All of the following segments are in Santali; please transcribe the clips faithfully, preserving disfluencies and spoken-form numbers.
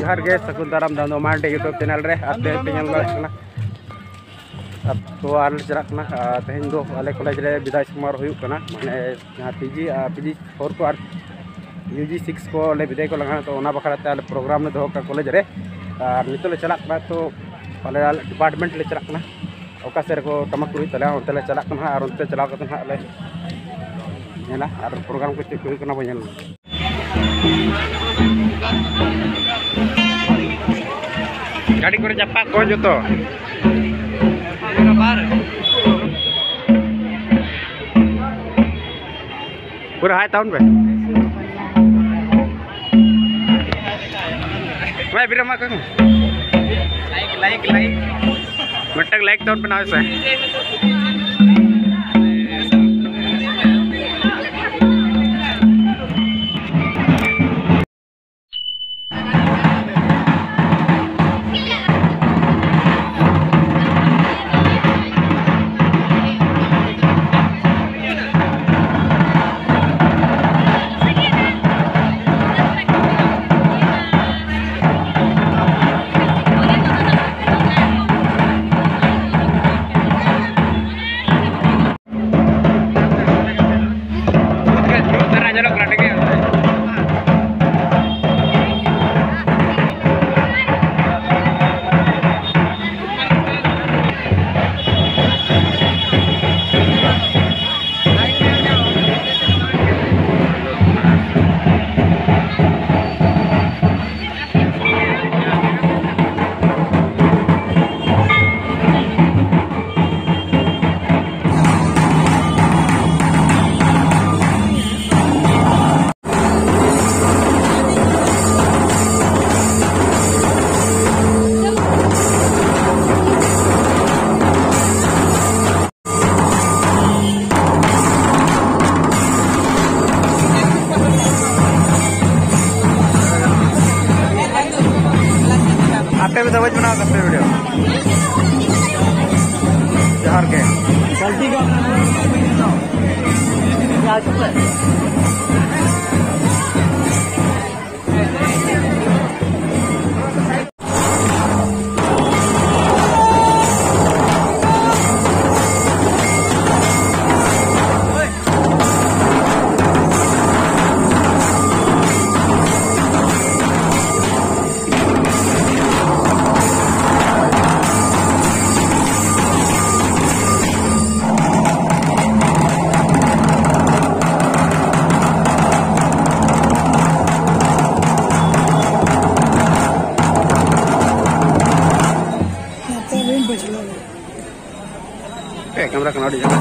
ᱡᱚᱦᱟᱨ ᱜᱮ, ᱥᱟᱹᱜᱩᱱ ᱫᱟᱨᱟᱢ ᱫᱟᱱᱫᱳ ᱢᱟᱨᱰᱤ YouTube ᱪᱮᱱᱮᱞ ᱨᱮ ᱟᱨ ᱛᱮᱦᱮᱧ ᱯᱮ ᱧᱮᱞ ᱫᱟᱲᱮᱭᱟᱜ ᱠᱟᱱᱟ᱾ ᱟᱨ ᱛᱚ ᱟᱨ ᱞᱮ ᱪᱟᱞᱟᱜ ᱠᱟᱱᱟ᱾ ᱟᱨ ᱛᱮᱦᱮᱧ ᱫᱚ ᱟᱞᱮ ᱠᱚᱞᱮᱡᱽ ᱨᱮ ᱵᱤᱫᱟᱭ ᱥᱚᱢᱟᱨᱳᱦ ᱦᱩᱭᱩᱜ ᱠᱟᱱᱟ, ᱢᱟᱱᱮ ᱡᱟᱦᱟᱸ ᱯᱤᱡᱤ ᱟᱨ ᱯᱤᱡᱤ ᱯᱷᱳᱨ ᱠᱚ ᱟᱨ ᱭᱩᱡᱤ ᱥᱤᱠᱥ ᱠᱚ ᱞᱮ ᱵᱤᱫᱟᱹᱭ ᱠᱚ ᱞᱟᱜᱟᱣ, ᱛᱚ ᱚᱱᱟ ᱵᱟᱠᱷᱨᱟ ᱛᱮ ᱟᱞᱮ ᱯᱨᱳᱜᱨᱟᱢ ᱞᱮ ᱫᱚᱦᱚ ᱠᱟᱜᱼᱟ ᱠᱚᱞᱮᱡᱽ ᱨᱮ᱾ ᱟᱨ ᱱᱤᱛᱚᱜ ᱞᱮ ᱪᱟᱞᱟᱜ ᱠᱟᱱᱟ, ᱛᱚ ᱟᱞᱮ ᱟᱞᱮ ᱰᱤᱯᱟᱨᱴᱢᱮᱱᱴ ᱞᱮ ᱪᱟᱞᱟᱜ ᱠᱟᱱᱟ, ᱚᱠᱟ ᱥᱮᱫ ᱨᱮᱠᱚ ᱴᱟᱢᱟᱠ ᱠᱚ ᱦᱩᱭᱩᱜ ᱛᱟᱞᱮᱭᱟ ᱚᱱᱛᱮ ᱞᱮ ᱪᱟᱞᱟᱜ ᱠᱟᱱᱟ ᱦᱟᱸᱜ, ᱟᱨ ᱚᱱᱛᱮ ᱪᱟᱞᱟᱣ ᱠᱟᱛᱮ ᱦᱟᱸᱜ ᱞᱮ ᱧᱮᱞᱟ ᱟᱨ ᱯᱨᱳᱜᱨᱟᱢ ᱠᱚ ᱪᱮᱫ ᱠᱚ ᱦᱩᱭᱩᱜ ᱠᱟᱱᱟ ᱵᱚᱱ ᱧᱮᱞ᱾ ᱜᱟᱹᱰᱤ ᱠᱚᱨᱮ ᱪᱟᱯᱟ ᱠᱚ ᱡᱚᱛᱚ᱾ ᱯᱩᱨᱟᱹ ᱦᱟᱭ ᱛᱟᱵᱚᱱ ᱯᱮ᱾ ᱵᱟᱭ ᱵᱤᱨᱟᱢᱟ ᱠᱟᱱᱟ᱾ Like, like, like. ᱢᱤᱫᱴᱟᱝ ᱞᱟᱭᱤᱠ ᱛᱟᱵᱚᱱ ᱯᱮ ᱱᱟᱣᱟ ᱥᱮ᱾ ᱟᱯᱮ ᱫᱚ ᱵᱟᱹᱧ ᱵᱮᱱᱟᱣ ᱠᱟᱜ ᱯᱮ ᱵᱷᱤᱰᱤᱭᱳ᱾ ᱡᱚᱦᱟᱨ ᱜᱮ᱾ ᱮ, ᱠᱮᱢᱮᱨᱟ ᱠᱟᱱᱟ ᱟᱹᱰᱤ ᱡᱷᱟᱹᱞ᱾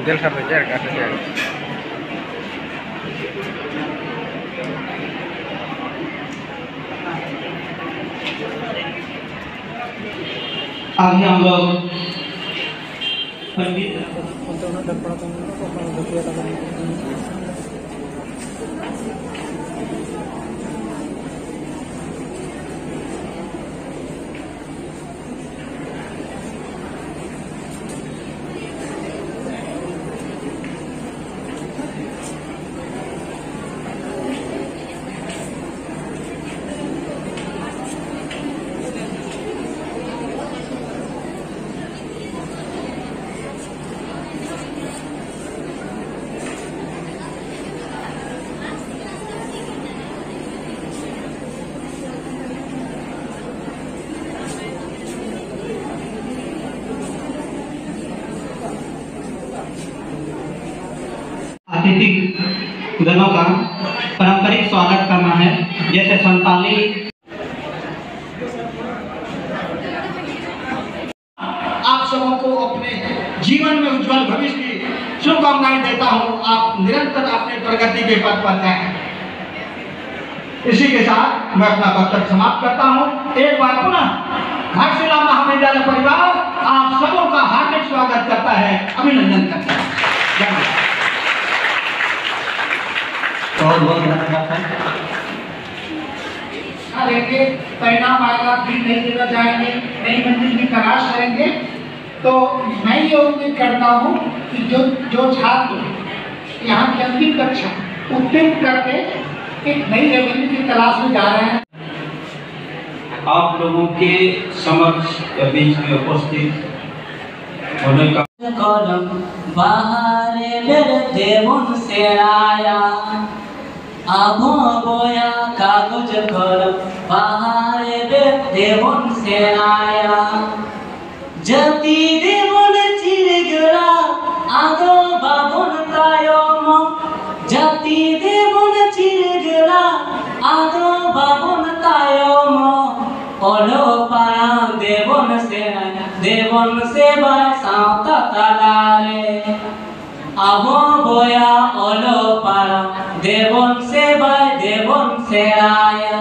दिल का तो जर का तो जर। आगे हम लोग पंडित सांस्कृतिक दलों का पारंपरिक स्वागत करना है, जैसे संताली। आप सबों को अपने जीवन में उज्जवल भविष्य की शुभकामनाएं देता हूं। आप निरंतर अपने प्रगति के पथ पर जाएं। इसी के साथ मैं अपना वक्तव्य समाप्त करता हूं। एक बार पुनः घाटशिला महाविद्यालय परिवार आप सबों का हार्दिक स्वागत करता है, अभिनंदन करता है। धन्यवाद। बहुत बहुत धन्यवाद है। रहेंगे, परिणाम आएगा, फिर नई जगह जाएंगे, नई मंजिल की तलाश करेंगे। तो मैं ये उम्मीद करता हूँ कि जो जो छात्र यहाँ की अंतिम कक्षा उत्तीर्ण करके एक नई रेवेन्यू की तलाश में जा रहे हैं। आप लोगों के समक्ष या बीच में उपस्थित होने का कलम बाहर बेर देवन सेनाया। ᱟᱵᱚ ᱵᱚᱭᱟ ᱠᱟᱜᱚᱡᱽ ᱠᱚᱞᱚᱢ ᱵᱟᱦᱟ ᱨᱮᱵᱮᱫ ᱛᱮᱵᱚᱱ ᱥᱮᱬᱟᱭᱟ᱾ ᱡᱟᱹᱛᱤ ᱫᱮᱵᱚᱱ ᱪᱤᱨᱜᱟᱹᱞᱟ, ᱟᱫᱚ ᱵᱟᱵᱚᱱ ᱛᱟᱭᱚᱢᱚᱜ᱾ ᱡᱟᱹᱛᱤ ᱫᱮᱵᱚᱱ ᱪᱤᱨᱜᱟᱹᱞᱟ, ᱟᱫᱚ ᱵᱟᱵᱚᱱ ᱛᱟᱭᱚᱢᱚᱜ᱾ ᱚᱞᱚᱜ ᱯᱟᱲᱦᱟᱣ ᱫᱮᱵᱚᱱ ᱥᱮᱬᱟᱭᱟ, ᱫᱮᱵᱚᱱ ᱥᱮᱵᱟᱭ ᱥᱟᱶᱛᱟ ᱛᱟᱞᱟᱨᱮ᱾ ᱟᱵᱚ ᱵᱚᱭᱟ ᱚᱞᱚᱜ ᱯᱟᱲᱦᱟᱣ, ᱫᱮᱵᱚᱱ ᱥᱮᱵᱟᱭ, ᱫᱮᱵᱚᱱ ᱥᱮᱬᱟᱭᱟ᱾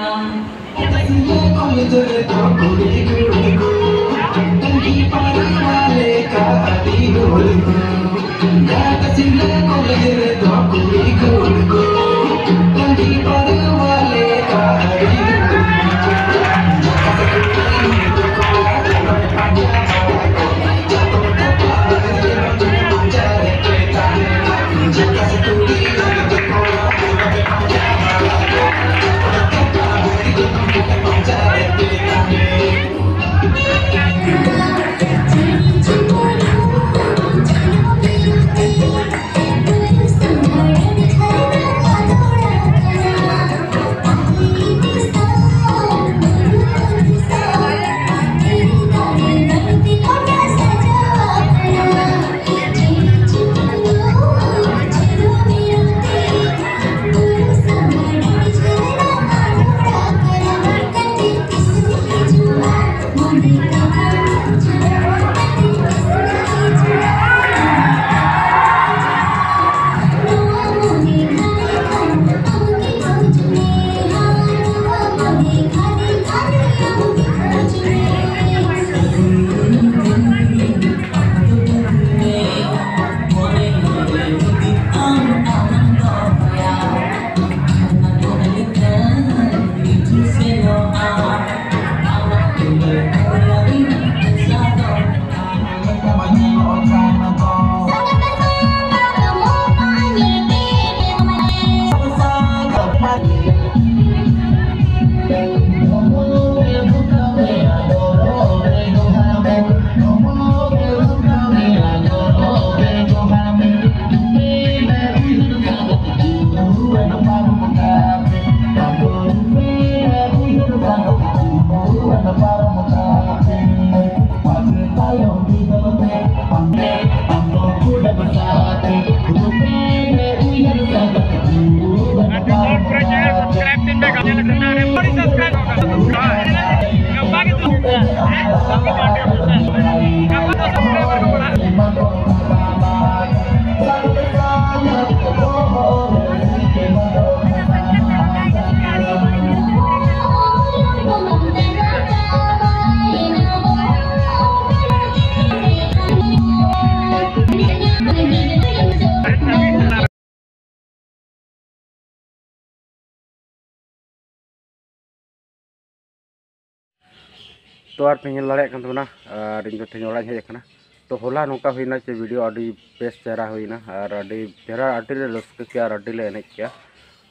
ᱛᱚ ᱟᱨ ᱯᱮ ᱧᱮᱞ ᱫᱟᱲᱮᱭᱟᱜ ᱠᱟᱱ ᱛᱟᱵᱚᱱᱟ, ᱟᱨ ᱤᱧ ᱫᱚ ᱛᱮᱦᱮᱧ ᱚᱲᱟᱜ ᱤᱧ ᱦᱮᱡ ᱟᱠᱟᱱᱟ᱾ ᱛᱚ ᱦᱚᱞᱟ ᱱᱚᱝᱠᱟ ᱦᱩᱭᱱᱟ ᱡᱮ ᱵᱷᱤᱰᱤᱭᱳ ᱟᱹᱰᱤ ᱵᱮᱥ ᱪᱮᱦᱨᱟ ᱦᱩᱭᱱᱟ, ᱟᱨ ᱟᱹᱰᱤ ᱪᱮᱦᱨᱟ, ᱟᱹᱰᱤ ᱞᱮ ᱨᱟᱹᱥᱠᱟᱹ ᱠᱮᱜᱼᱟ ᱟᱨ ᱟᱹᱰᱤ ᱞᱮ ᱮᱱᱮᱡ ᱠᱮᱜᱼᱟ᱾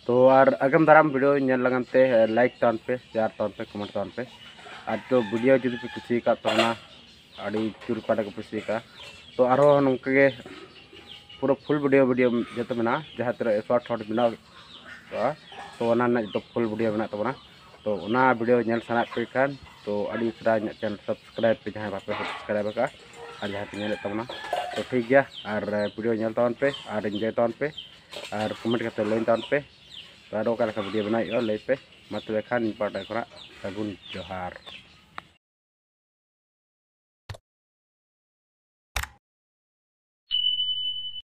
ᱛᱚ ᱟᱨ ᱟᱜᱟᱢ ᱫᱟᱨᱟᱢ ᱵᱷᱤᱰᱤᱭᱳ ᱧᱮᱞ ᱞᱟᱹᱜᱤᱫ ᱛᱮ ᱞᱟᱭᱤᱠ ᱛᱟᱵᱚᱱ ᱯᱮ, ᱥᱮᱭᱟᱨ ᱛᱟᱵᱚᱱ ᱯᱮ, ᱠᱚᱢᱮᱱᱴ ᱛᱟᱵᱚᱱ ᱯᱮ᱾ ᱟᱨ ᱛᱚ ᱵᱷᱤᱰᱤᱭᱳ ᱡᱩᱫᱤ ᱯᱮ ᱠᱩᱥᱤ ᱟᱠᱟᱫ ᱛᱟᱵᱚᱱᱟ, ᱟᱹᱰᱤ ᱡᱳᱨ ᱯᱟᱞᱮ ᱠᱚ ᱠᱩᱥᱤ ᱟᱠᱟᱫᱼᱟ᱾ ᱛᱚ ᱟᱨᱦᱚᱸ ᱱᱚᱝᱠᱟ ᱜᱮ ᱯᱩᱨᱟᱹ ᱯᱷᱩᱞ ᱵᱷᱤᱰᱤᱭᱳ, ᱵᱷᱤᱰᱤᱭᱳ ᱡᱚᱛᱚ ᱢᱮᱱᱟᱜᱼᱟ, ᱡᱟᱦᱟᱸ ᱛᱤᱱᱟᱹᱜ ᱥᱚᱨᱴ ᱥᱚᱨᱴ ᱵᱮᱱᱟᱣ ᱠᱚᱜᱼᱟ, ᱛᱚ ᱚᱱᱟ ᱨᱮᱱᱟᱜ ᱡᱚᱛᱚ ᱯᱷᱩᱞ ᱵᱷᱤᱰᱤᱭᱳ ᱢᱮᱱᱟᱜ ᱛᱟᱵᱚᱱᱟ᱾ ᱛᱚ ᱚᱱᱟ ᱵᱷᱤᱰᱤᱭᱳ ᱧᱮᱞ ᱥᱟᱱᱟᱭᱮᱫ ᱯᱮ ᱠᱷᱟᱱ, ᱛᱚ ᱟᱹᱰᱤ ᱩᱥᱟᱹᱨᱟ ᱤᱧᱟᱹᱜ ᱪᱮᱱᱮᱞ ᱥᱟᱵᱥᱠᱨᱟᱭᱤᱵᱽ ᱯᱮ, ᱡᱟᱦᱟᱸᱭ ᱵᱟᱯᱮ ᱥᱟᱵᱥᱠᱨᱟᱭᱤᱵᱽ ᱟᱠᱟᱫᱼᱟ ᱟᱨ ᱡᱟᱦᱟᱸᱭ ᱯᱮ ᱧᱮᱞᱮᱫ ᱛᱟᱵᱚᱱᱟ᱾ ᱛᱚ ᱴᱷᱤᱠ ᱜᱮᱭᱟ, ᱟᱨ ᱵᱷᱤᱰᱤᱭᱳ ᱧᱮᱞ ᱛᱟᱵᱚᱱ ᱯᱮ ᱟᱨ ᱤᱱᱡᱚᱭ ᱛᱟᱵᱚᱱ ᱯᱮ ᱟᱨ ᱠᱚᱢᱮᱱᱴ ᱠᱟᱛᱮ ᱞᱟᱹᱭ ᱛᱟᱵᱚᱱ ᱯᱮ᱾ ᱛᱚ ᱟᱨ ᱚᱠᱟ ᱞᱮᱠᱟ ᱵᱷᱤᱰᱤᱭᱳ ᱵᱮᱱᱟᱣ ᱦᱩᱭᱩᱜᱼᱟ ᱞᱟᱹᱭ ᱯᱮ᱾ ᱢᱟ ᱛᱚᱵᱮ ᱠᱷᱟᱱ ᱤᱧ ᱯᱟᱦᱴᱟ ᱠᱷᱚᱱᱟᱜ ᱥᱟᱹᱜᱩᱱ ᱡᱚᱦᱟᱨ᱾